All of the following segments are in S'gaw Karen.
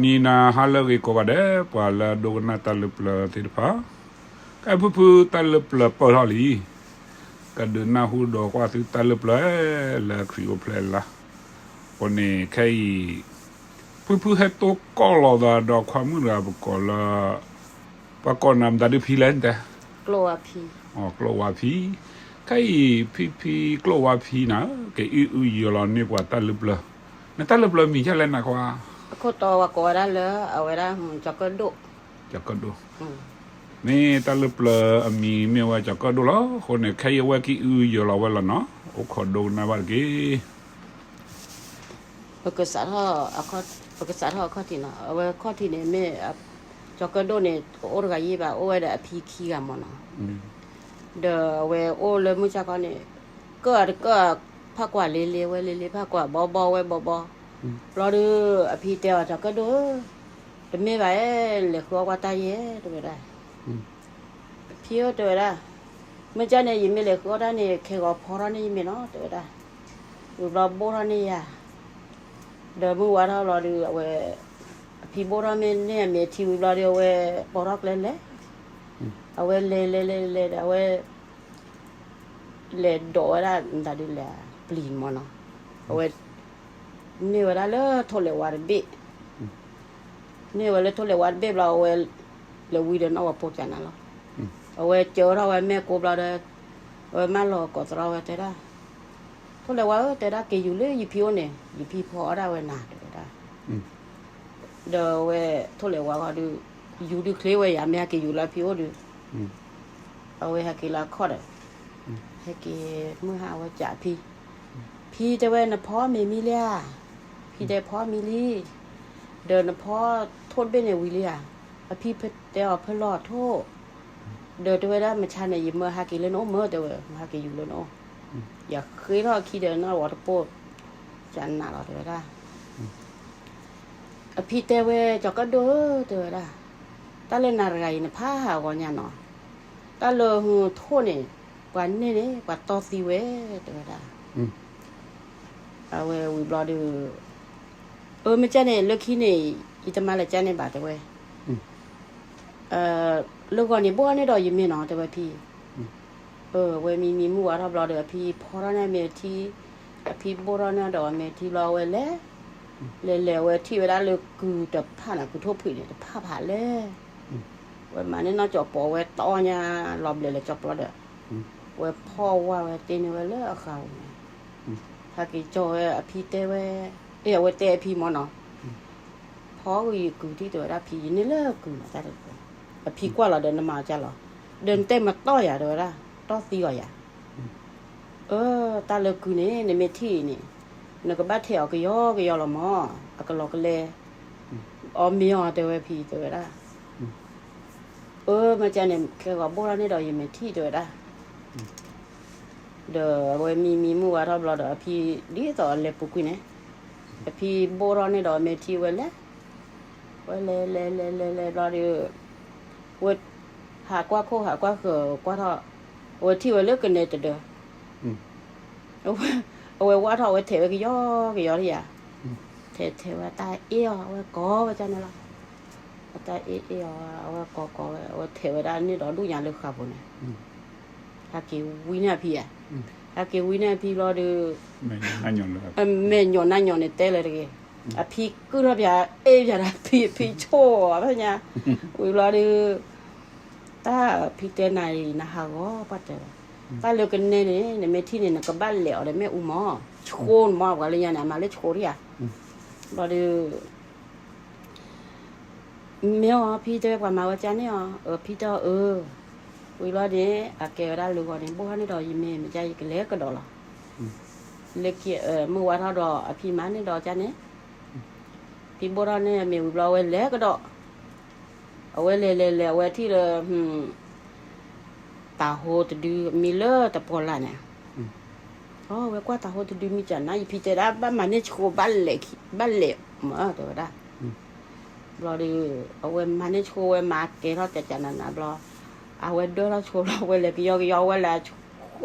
နံၤနၤဟါလၢအဂ့ၤကိးဂၤဒဲး ပှၤလၢအဒိကနၣ်တၢ်လၢပျၢၤသ့ၣ်တဖၣ်, ကဲဖုဖုတၢ်လၢပျၢၤပၢၢ်ထီၣ်လံ, ကဒုးနၢ်ဟူဒီးကွၢ်သုတၢ်လၢပျၢၤလၢခရံာ်အိၣ်ဖျဲၣ်လါ, အဃိန့ၣ်ခဲအံၤ ဖုဖုဟဲတိကိးလီၤသးဒီးခွါမုၣ်တဂၤပကိးလၢ, ပှၤကိးနၤမတၤဒုဖံလဲၣ်တဲ, ကျိၣ်ဝါဖံ, ခဲအံၤ ဖံဖံကျိၣ်ဝါဖံနၤ, ကအုအုယီၤလီၤန့ၢ်ပှၤတၢ်လၢပျၢၤ, နတၢ်လၢပျၢၤမံၤဒ်လဲၣ်နၤခွါ, အခိၣ်တီဝဲကိးဝဲဒၣ်လၢအဝဲဒၣ် ကၠီၤကၢၣ်ဒိၣ်, ကၠီၤကၢၣ်ဒိၣ်, မ့ၢ်တၢ်လၢပျၢၤအမံၤမ့ၢ်ဝဲကၠီၤကၢၣ်ဒိၣ်လီၤ. အဃိန့ၣ် ခဲအံၤအဝဲကအုယီၤလီၤဝဲလီၤနီၤ, အိၣ်ခိးဒိကနၣ်ဘၣ်တက့ၢ်. ပကစးထီၣ်, ပကစးထီၣ်အခီၣ်ထံးနီၤ, အဝဲခီၣ်ထံးန့ၣ်မ့ၢ်, ကၠီၤကၢၣ်ဒိၣ်န့ၣ် တအိၣ်တဂၤယံၣ်ဘၣ်, အိၣ်ဝဲဒီးအဖံခံဂၤမ့ၢ်နီၤ, ဒီးအဝဲအိၣ်လၢမုၢ်ဆါခီန့ၣ်, ကၢၣ်အတကၢၣ်, ဖးကွၢ်လ့လ့ဝဲလ့လ့, ဖးကွၢ်ဘီဘီဝဲဘီဘီ, ဘျီဒီး အဖံတဲအီၤကၠီၤကၢၣ်ဒိၣ်ဧၢ, တမ့ၢ်ဘၣ်ဧဲ, လဲၤဃုအီၣ်ကွၢ်တၢ်ယဲၢ် တဲဝဲဒၣ် ဖံဧၢ တဲဝဲဒၣ်, မ့ၢ်ကၢ်န့ၣ် ယမ့ၢ်လဲၤဃုအီၣ်တၢ်န့ၣ် ခဲဂီၤဖီထီၣ်န့ၢ်ယမ့ၢ်နီၤ တဲဝဲဒၣ်, ဝံၤဘျီဘိၣ်ထီၣ်န့ၢ်ယၤ, ဒီးမုၢ်ဝါထီၣ်ဘျီဒီး အဝဲ, အဖံဘိၣ်ထီၣ်မ့ၢ်န့ၢ်အမဲာ်ထံဝံၤဘျီဒီး အဝဲပိာ်ထီၣ်ကျဲလဲၤ, အဝဲလဲၤလဲၤလဲၤလဲၤဒီးအဝဲ လဲၤဒိးဝဲဒၣ်မတၤဒုလဲၣ်, ပျံၤမ့ၢ်နီၤ, အဝဲ, န့ၢ်ဝဲဒၣ်လၢထိၣ်လဲၤဝါတဘ့ၣ်, န့ၢ်ဝဲလၢထိၣ်လဲၤဝါတဘ့ၣ်ဘျီ အဝဲ, လဲၤဝံၤဒီးနီၣ်ဝဲပိာ်ကနၤလီၤ, အဝဲကၢထီၣ်ဝဲမဲာ်ကိးဘျီဒီး, အဝဲမၢလီၤကိးသရီဝဲတဲဒၣ်, ထိၣ်လဲၤဝါဧၢ တဲဒၣ် က့ၤယူၤလၢယဖံအိၣ်န့ၣ် ယဖံဖီအီၣ်ဒၣ်ဝဲနၤ တဲဝဲဒၣ် ဒီးအဝဲထိၣ်လဲၤဝါဂီၤဒုး, ယူၤဒုးချ့ဝဲယၤ မ့ၢ်ဟဲက့ၤယူၤလၢဖံအိၣ်ဒုး, အဝဲဟဲက့ၤလၢအခီၣ်ဒီး, ဟဲက့ၤမုၢ်ဟါအဝဲကးဖံ, ဖံတဲဝဲနဖီမ့ၤမံလံဧါ, ဖံတဲဖီမံလံ, ဒီးနဖီထိၣ်တဘ့ၣ်န့ၣ်ဝံၤလံဧါ, အဖံတဲအီၤဖဲလီၤထိၣ်, ဒီးတဲဝဲဒၣ်မဆါန့ၣ် ယမၢဟဲက့ၤလၢနအိၣ်မၢ တဲဝဲ မၢဟဲက့ၤယူၤလၢနအိၣ်, ယဃ့ထီၣ်အခံဒီးနီၣ်ဝဲတပိာ်, ကနၤလီၤတဲဝဲဒၣ် အဖံတဲဝဲ ကၠီၤကၢၣ်ဒိၣ်ဧၢ တဲဝဲဒၣ်, တၢ်လၢနၤတဂၤအံၤနဖးဟးဂီၤညါနီၤ, တၢ်လၢဟူထိၣ်န့ၣ်, ပှၤန့ၢ်န့ၣ် ပှၤတီၢ်သံဝဲ, တဲဝဲဒၣ်, အဝဲဝံၤဘျီဒီး, အၢ မ့ၢ်ကၢ်န့ၣ် လၢခံန့ၣ်, ယတမၤလၢကၢ်န့ၣ်ဘၣ်တဲဝဲ လၢဂီၤန့ၣ်ဘိၣ်ထီၣ်န့ၢ်ဒီးယမ့ၤနီၤ တဲဝဲဖံ, အဝဲမံမံမုၢ်ဝါထီၣ်ဘျီဒီး အဖံဖီထီၣ်န့ၢ်အမဲာ်ထံ, အဖံဘိၣ်ထီၣ်န့ၢ်ဒီးအမဲာ်ထံဘျီအဝဲလဲၤ, လဲၤလဲၤအဝဲထံၣ်ဝဲဒၣ်လၢကုၤတဖၣ်န့ၣ် ကုၤထိၣ်ဖှံးန့ၣ် တဖၣ်ဖးလဲၣ်, ဝဲမၤန့ၢ်နီၢ်ကၠီၤပီၤဝဲတီညါလီၤဘျဲးလၢကၠီၤပျီဒီး, ဝဲဖီၣ်ဝါဝဲတ့န့ၢ်ဝဲလၢအဃၢၤပူၤန့ၣ်, ဟဲက့ၤကၠီဝဲအဖံတဲဝဲ, အဝဲတဲအဖံမ့ၢ်နီၤ ဖီဂံၢ်ကုၤထံၣ်တဲဝဲဒၣ်ဖံ ယန့ၢ်လၢကုၤနီၤတၢ်တပူၤ, အဖံကွၢ်လီၤဒီးနမၤအီၤကၢ်လီၤ, ဒီးနတဲမတီၢ်ယၤတဲဝဲဒၣ်, တီၢ်သံအီၤယၤ, အၢ တၢ်လၢကုၤန့ၣ် နမ့ၢ်ထံၣ်အံၤန့ၣ်, နကဘၣ်ထဲးအီၤကယီကယီလီၤမၢ်, အကလီၤကလဲ, အီၣ်မ့ၤအီၤတဲဝဲဖံတဲဝဲဒၣ် အၢ မ့ၢ်ကၢ်န့ၣ် ခဲဂီၤဘိၣ်ထီၣ်န့ၢ်ဒီးယမဲာ်ထံတဲဝဲဒၣ်, ဒီးအဝဲမံမံမုၢ်ဝါထီၣ်ဘျီဒီးအဖံ, ဒ်သိးအလဲၤပူၤကွံာ်န့ၣ်, အဖံဘိၣ်ထီၣ်န့ၢ်ဒီးအမဲာ်ထံဝဲလဲၤ, ဝဲလဲၤလဲၤလဲၤလဲၤလဲၤဘျီဒီး, ဝဲ, ဟးကွၢ်ခိၣ်ဟးကွၢ်ဃၢၤကွၢ်ထီၣ်, အဝဲထံၣ်ဝဲလၢကနဲတဒၢ အဝဲဝါထီၣ်အဝဲထဲးဝဲကယီကယီဒံးယၤ, ထဲးထဲးဝဲတၢ်အ့ၣ်အီၤ အဝဲကိးဝဲကၢ်န့ၣ်လီၤ, အတၢ်အ့ၣ်အ့ၣ်အီၤ အဝဲကိးကိးဝဲ အဝဲထဲးဝဲဒၣ်န့ၢ်ဒီးဒူၣ်ညါလၢဃၢၤပူၤန့ၣ်, ဟဲက့ၤဝံန့ၢ်အဖံဧါ, ဟဲက့ၤဝံန့ၢ်အဖံဘျီဒီး, မဲာ်ညိးနါညိးန့ၣ်တဲလၢတဂ့ၤ, အဖံကုၢ်ထီၣ်ပၠး အ့ၣ်ပၠးဒီးဖံ ဖံဆိၣ်အီၤဖဲညါ, ဝံၤဘျီဒီး တၢ်ဖံတဲနၤအံၤ နဟးဂီၤပှၢ်တဲဝဲ, တၢ်လၢကနဲန့ၣ် နမ့ၢ်ထံၣ်န့ၣ် နကဘၣ်လဲၤအီၤဒီးမ့ၣ်အူမၢ်, ဆှိနမၢ် ပှၤလၢညါန့ၣ် အမၤလၢဆှိဒံးဧါ, ဘျီဒီး မ့ၢ်အီၤ ဖံတဲပှၤမၤဝဲကၢ်န့ၣ်အီၤ, အဖံတဲအီၤအၢ, ဝံၤဘျီန့ၣ် အကဲဝဲဒၣ်လၢဂီၤန့ၣ် ဘိၣ်ထီၣ်န့ၢ်ဒီးယမ့ၤ မ့ၢ်ကၢ်ယကလဲၤကဒီးလီၤ, လၢခံ မုၢ်ဝါထီၣ်ဒီးအဖံမၤန့ၢ်ဒီးကၢ်န့ၣ်, ဖံဘိၣ်ထီၣ်န့ၢ်အမ့ၤဝံၤဘျီ အဝဲလဲၤကဒီး အဝဲလဲၤလဲၤလဲၤ အဝဲထံၣ်လၢ တၤဟိတဒု မံလၢတပီၤလၢ်န့ၣ်, အဝဲကွၢ်တၤဟိတဒုမံကနၤ ယဖံတဲဒၣ် ဘၣ်မၤန့ၢ်ဆှိ ဘၣ်လဲၤမၢ် တဲဝဲဒၣ်, ဘျီဒီး အဝဲမၤန့ၢ်ဆှိ ဝဲမၤကဲထီၣ်ကနၤဘျီ, အဝဲဒၢထီၣ်ဆှိဘျီ ဝဲလဲၤကယီကယီ ဝဲလဲၤဆှိ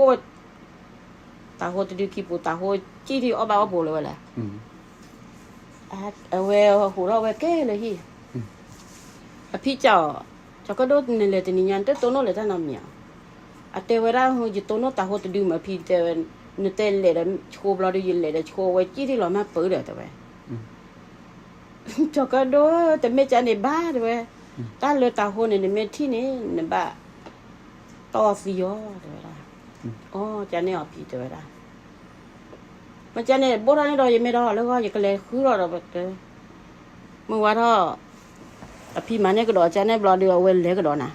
တၤဟိတဒုခံပူၤ တၤဟိကံၣ်ထံၣ်အီၣ်ဘၣ်အီၣ်ပူၤလၢၤဝဲလဲၣ် အဝဲဟူးထီၣ်ဝဲကဲလၢဟံၣ်, အဖံကၠီအီၤ, ကၠီၤကၢၣ်ဒိၣ် နလဲၤတနံၤညါ နတတိၢ်နီၣ်လၢၤတၢ်နီတမံၤဧါ. အတဲဝဲဒၣ် ယတိၢ်နီၣ်တၤဟိတဒုမး ဖံတဲဝဲ, နတဲလဲၤဒီးဆိဘျီဒီး ယလဲၤဒီးဆိဝဲ ကံၣ်ထံၣ်လီၤမၢ်ပၢၢ်ဒီးတဲဝဲ ကၠီၤကၢၣ်ဒိၣ် တမ့ၢ်ကန့ၣ်ဘၣ်တဲဝဲ, တၢ်လၢတၤဟိန့ၣ် နမ့ၢ်ထံၣ်န့ၣ် နဘၣ်တီၢ်သံအီၤတဲဝဲဒၣ်. အီ ကန့ၣ်အီၤဖံတဲဝဲဒၣ်, မ့ၢ်ကန့ၣ် ဘိၣ်ထီၣ်န့ၢ်ဒီးယမ့ၢ်ဒီးလၢဂီၢ် ယကလဲၤဃုထီၣ်ဒီးတဲ, မုၢ်ဝါထီၣ် အဖံမၤန့ၢ်ကဒီးကန့ၣ်ဘျီဒီး အဝဲလဲၤကဒီးနၤ,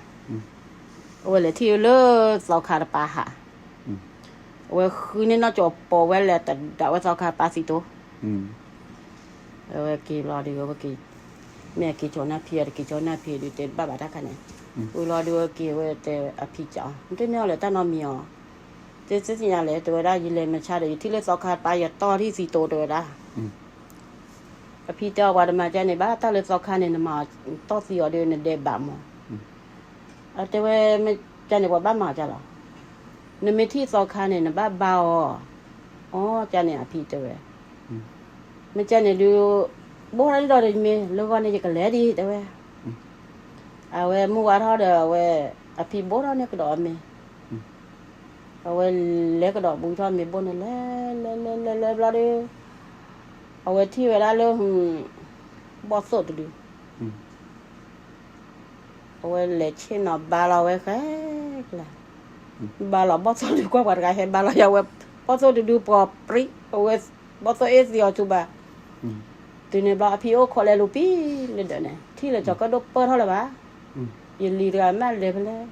အဝဲလဲၤထံၣ်လၢသီခါတပၤဟး, အဝဲဃုန့ၢ်နီၢ်ကၠီၤပိာ်ဝဲလဲၤတဒၣ်ဝဲသီခါတပၤသံတိၤ အဝဲက့ၤဘျီဒီး အဝဲက့ၤ, မ့ၢ်အက့ၤကၠီၤနၢ်ဖံး တက့ၤကၠီၤနၢ်ဖံးဒုးတဲတဘၣ်ဘၣ်တၢ်ခါန့ၣ်, ဝံၤလီၤဒုးအဝဲက့ၤဝဲတဲအဖံကၠီၤ နတန့ၢ်အီၤလၢၤတၢ်နီတမံၤဧါ, တဲသ့ၣ်ညါလဲၣ် တဲဝဲဒၣ် ယလဲၤမုၢ်ဆါဒီး ယထံၣ်လၢသီခါတပၤ ယတီၢ်ထံၣ်သံတိၤတဲဝဲဒၣ်. အဖံတဲအီၤ ပှၤတမၤကန့ၣ်ဘၣ် တၢ်လၢသီခါန့ၣ် နမၤတီၢ်သံအီၤဒီးနဒဲးဘးမး, အတဲဝဲ မ့ၢ်ကန့ၣ် ပှၤဘၣ်မၤကလီၤ, နမ့ၢ်ထံၣ်သီခါန့ၣ် နဘၣ်ဘါအီၤ, အီ ကန့ၣ်အဖံတဲဝဲ, မ့ၢ်ကန့ၣ်ဒုး ဘိၣ်ထီၣ်န့ၢ်ဒီးတမ့ၢ် လၢဂီၢ်န့ၣ် ယကလဲၤဒံးတဲဝဲ, အဝဲမုၢ်ဝါထီၣ်ဒီး အဝဲအဖံဘိၣ်ထီၣ်န့ၢ်ကဒီးအမ့ၤ, အဝဲလဲၤကဒီးဘှံးထီၣ်မ့ၤဘိၣ်န့ၣ် လဲၤလဲၤလဲၤလဲၤလဲၤဘျီဒီး အဝဲထံၣ်ဝဲဒၣ်လၢ ဘီၣ်သိၣ်တဒု, အဝဲလဲၤဆ့ၣ်နီၤဘါလီၤဝဲဃဲကျါ, ဘါလီၤဘီၣ်သိၣ်တဒု ကွၢ်ပှၤတဂၤဟဲဘါလီၤယၤဝဲ, ဘီၣ်သိၣ်တဒုပှၤပြံ, အဝဲဘီၣ်သိၣ်အ့ၣ်သံအီၤဆူဘၣ်, တုၤန့ၣ်ဘျီအဖံအိၣ်ခိးလဲၤလူၤပံလၢဒၢးန့ၣ် ထံၣ်လၢကၠီၤကၢၣ်ဒိၣ်ပၢၢ်ထီၣ်လၢၤဘၣ်, ယလံၤတဂၤမ့ၢ်လဲၤဖဲလဲၣ်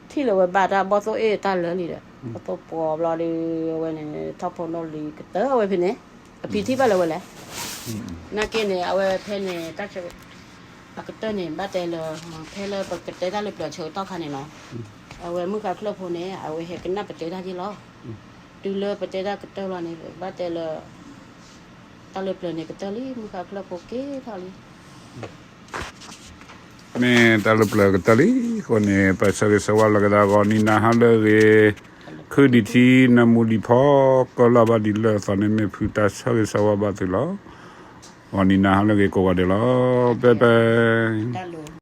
ထံၣ်လၢၤဝဲဘၣ်တၢ်ဘီၣ်သိၣ်အ့ၣ်တၢ်လၢာ်လံဒီး ဘီၣ်သိၣ်ပှီၤဘျီဒီး အဝဲန့ၣ် ထီၣ်ဖိနီၣ်လံၤကတၢၢ်ဝဲဖဲန့ၣ်, အဖံထံၣ်ဘၣ်လၢၤဝဲလဲၣ်, နာ်က့န့ၣ် အဝဲဖဲန့ၣ် တၢ်ဆၢ အကတၢၢ်န့ၣ် ဘၣ်တဲလၢ ဖဲလၢပကတဲတၢ်လၢပျၢၤဆၢကတီၢ်ခါန့ၣ်လီၤ, အဝဲမုၢ်ဃါချၢၣ်ဖိန့ၣ် အဝဲဟဲကနၣ်ပတဲတၢ်က့ၤလီၤ, တုၤလၢပတဲတၢ်ကတၢၢ်လီၤန့ၣ် ဘၣ်တဲလၢ တၢ်လၢပျၢၤန့ၣ်ကတၢၢ်လံ မုၢ်ဃါချၢၣ်ဖိက့ၤထီၣ်လံ မ့ၢ်တၢ်လၢပျၢၤကတၢၢ်လံအဃိန့ၣ် ပဆၢဂ့ၤဆၢဝါလီၤကဒါ ဂီၤနံၤနၤဟါလၢအဂ့ၤ, ခုဒံးထံ နၢမူဒံးဖီ ကီၢ်လၢ်ဘၣ်ဒံးလၢအသီန့ၣ် မ့ၢ်ဖုတၢ်ဆၢဂ့ၤဆၢဝါဘၣ်သုလီၤ. ဂီၤနံၤနၤဟါလၢအဂ့ၤကိးဂၤဒဲးလီၤ. ပဲပဲ